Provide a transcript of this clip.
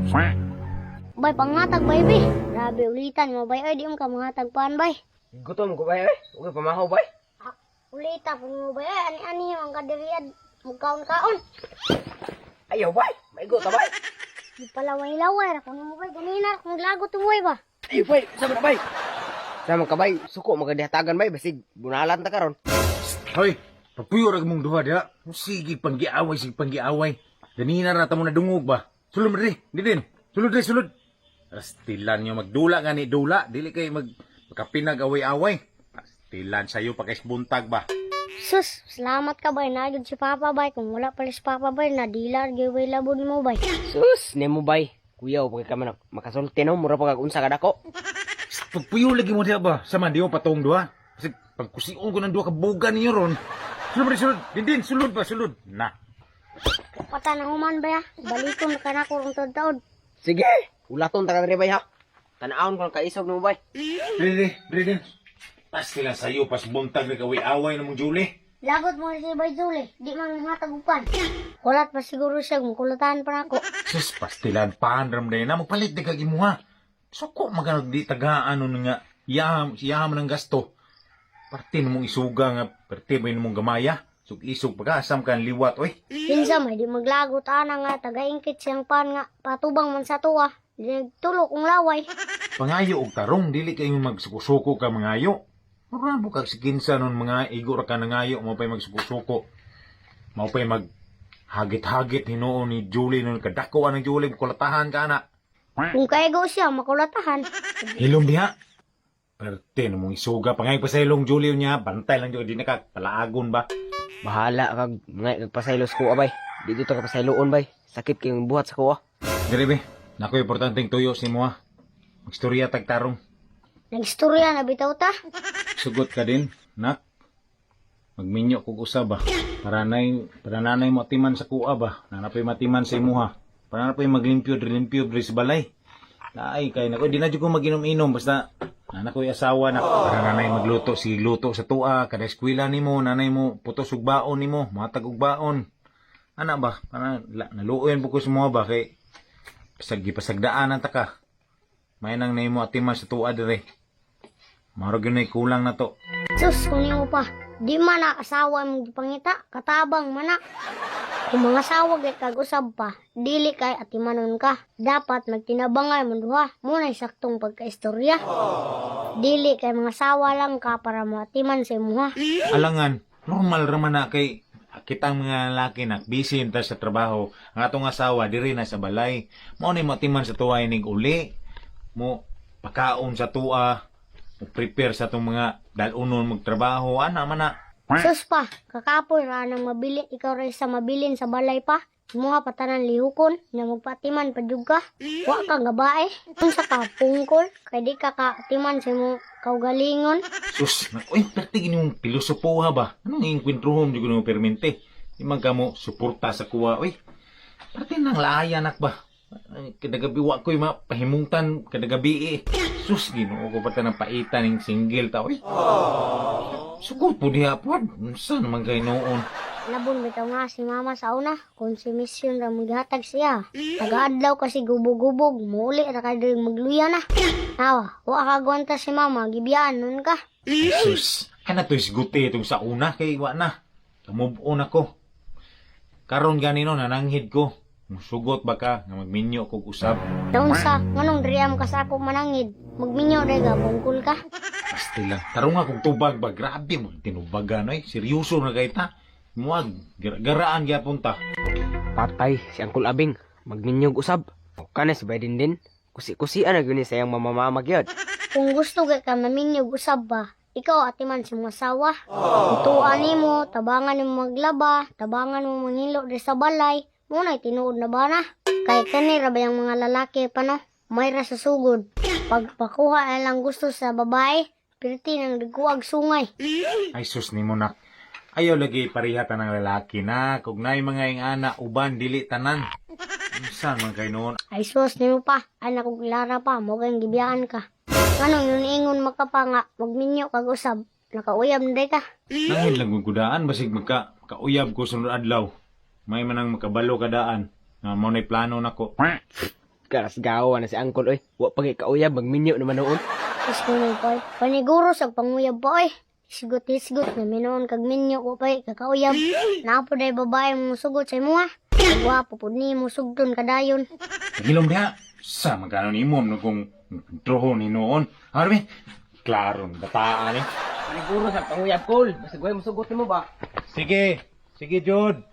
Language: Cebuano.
Bay, pangatag, baby. Grabe, ulitan mo, bay. Ay, di mo ka mangatag paan, bay. Gutom ko, bay, oy. Ugay pamahaw, bay. Ah, ulita po mo, bay. Ay, ani-ani ang kadiriad. Magkaon-kaon. Ayaw, bay. Maigo ta, bay. Di palaway-laway. Ra kuno mo, bay. Ganina, kung lagot mo, bay ba? Ayaw, bay. Sama na, bay. Sama ka, bay. Suko magandihatagan, bay. Basig bunalan ta karon. Hoy, papuyo ra mong duha diha. Sige panggiaway, sige panggiaway. Ganina ra ta mo nadungog ba? Sulod mo diri, didin. Sulod diri, sulod. Astilan nyo magdula gani dula, dili kay mag makapinag away-away. Astilan sayo pa kay buntag ba. Sus, salamat ka, bay. Nagyod si Papa, bay. Kung wala pala si Papa, bay, nadilar, giway labod mo, bay. Sus, nemo, bay. Kuya, pagka ka man makasulti no, mura pa kag unsa ka dako. Pagpuyo lagi mo diha ba? Sama di mo patong duha. Kasi pagkusion ko ng duha ka buga ninyo ron. Sulod mo diri, sulod. Dindin, sulod ba, sulod. Na. Pata na human, bay, ah. Balikon ka na kurong taod-taod. Sige, ulaton ta ka diri, bay, ha. Tanawon ko ang kaisog nimo, bay. Diri, diri, diri, diri. Pastilan sayo pas buntag nag-away-away na mong Julie. Lagot mo si Bay Julie. Di man matagupan. Kulat pa siguro siya. Kulatan pa nako. Sus, pastilan panram na na. Magpalit di kag imuha. Suko maganag di tagaan nun nga. Iyaham, iyaham ng gasto. Parte na mong isuga nga, parte ba yun mong gamaya? Sug-isog pagkasam kan liwat, oy. Kinsa may di maglagot ana nga tagaingkit siyang pan nga patubang man sa tuwa. Di nagtulo kong laway. Pangayo og tarong, dili kayo magsuko-suko ka mangayo. Mura mo kag sikinsa nun mga igo ra ka nangayo, mo pa'y magsuko-suko. Mao pa'y mag hagit-hagit hinuon ni Julie nun kadako ang Julie, kulatahan ka na. Kung kaigo siya makulatahan. Hilom diha. Perte na mong isuga. Pangay pa sa ilong Julio niya. Bantay lang dyan. Di na ka. Palaagon ba? Bahala kag mga nagpasaylos ko, bay. Dito ta ka pasayloon, bay. Sakit kayong buhat sa kuha. Dire be. Nako importanteng tuyo si mo ha. Magstorya tagtarong. Nagstorya na bitaw ta. Sugot ka din, nak. Magminyo kog usab ba. Para nanay mo atiman sa kuha ba. Nanapay matiman sa imuha. Para napay maglimpyo diri limpyo diri sa balay. Naay kay nako di na jud ko maginom-inom basta nana ko'y asawa na para nanay magluto si luto sa tuwa kada eskwela nimo nanay mo putos ug baon nimo matag og baon ana ba para naluoyan po ko sa mga ba kay pasag gipasagdaan ang taka may nang nimo atiman sa tuwa dire Marag yun ay kulang na to. Sus, kung nimo pa. Di man na asawa mong gipangita, katabang man na. Kung mga asawa gay kag usab pa, dili kay atimanon ka. Dapat magtinabangay mo duha, muna'y saktong pagkaistorya. Dili kay mga asawa lang ka para moatiman sa imuha. Alangan, normal raman na kay kitang mga lalaki na busy ta sa trabaho. Ang atong asawa diri na sa balay. Mao ni matiman sa tuwa inig uli. Mo pakaon sa tuwa, mo prepare sa atong mga dalunon magtrabaho ana man na. Sus pa, kakapoy ra nang mabili, ikaw ra sa mabilin sa balay pa. Imuha patanan lihukon, na magpatiman pa jud ka. Wa ka gabae. Unsa ka pungkol, kay di ka kaatiman sa imong kaugalingon. Sus, naku, eh, perte gini mong pilosopoha ba? Anong ingkwentruhom di ko nung permente? Di man ka mo suporta sa kuwa, uy. Parte nang laaya nak ba? Ay, kadagabi wa ko'y mapahimungtan kadagabi eh. Sus, ginoo ko pata ng paitan ng single ta, uy. Sugot po diha po. Unsa naman kay noon? Labon bitaw nga si mama sa una, kung si misyon ra maghatag siya. Tagaadlaw kasi gubog-gubog, muuli ra ka diri magluya na. Nawa, wa ka gwanta si mama, gibiyaan nun ka. Sus, ana to'y siguti itong sa una kay wa na. Kamove on ako. Karon gani no, nananghid ko. Musugot ba ka nga magminyo kog usab? Naunsa, nganong diri am ka sa ako manangid, magminyo dai ka, bungkol ka. Pasti lang. Tarong nga kung tubag ba, grabe mo. Tinubagan, oy. Seryoso na kay ta. Muag, garaan gyapon ta. Patay si Uncle Abing. Magminyog usab. Kana si Biden din. Kusi-kusian na gyud ni sayang mamamamag yun. Kung gusto kay ka maminyog usab ba, ikaw atiman si mong asawa. Tuan nimo, tabangan nimo maglaba, tabangan mo manghilo diri sa balay, muna'y tinuod na ba na? Kay kani ra ba yung mga lalaki pa no? May ra sa sugod. Pagpakuha na lang gusto sa babae, pirti nang diguag sungay. Ay, sus ni mo nak. Ayaw lagi pareha ta ng lalaki na. Kung naay mga ingana, uban, dili tanan. Unsa man kay noon? Ay sus nimo pa, ay naku Clara pa, mo kayong gibiyaan ka. Nganong yun ingon makapa nga, magminyo kag usab, nakauyab na day ka. Nangin lang kong kudaan, basig magka, kauyab ko sunod adlaw. May manang makabalo kadaan. Nga mo na'y plano nako. Karasgawa na si Uncle oy. Wa pa kay kauyab magminyo naman noon. Iskunay pa oy. Paniguro sa panguyab pa oy. Hisgot-hisgot na minuon kag minyo ko pa oy, kakauyab. Naa po day babae mo sugot sa imuha. Gwapo pud nimo sugdon kadayon. Hilom diha. Sa magkano ni mo no kung troho ni noon. Arme, klaro bataan eh. Paniguro sa panguyab kol. Basta guhay mo sugot nimo ba? Sige, sige Jod.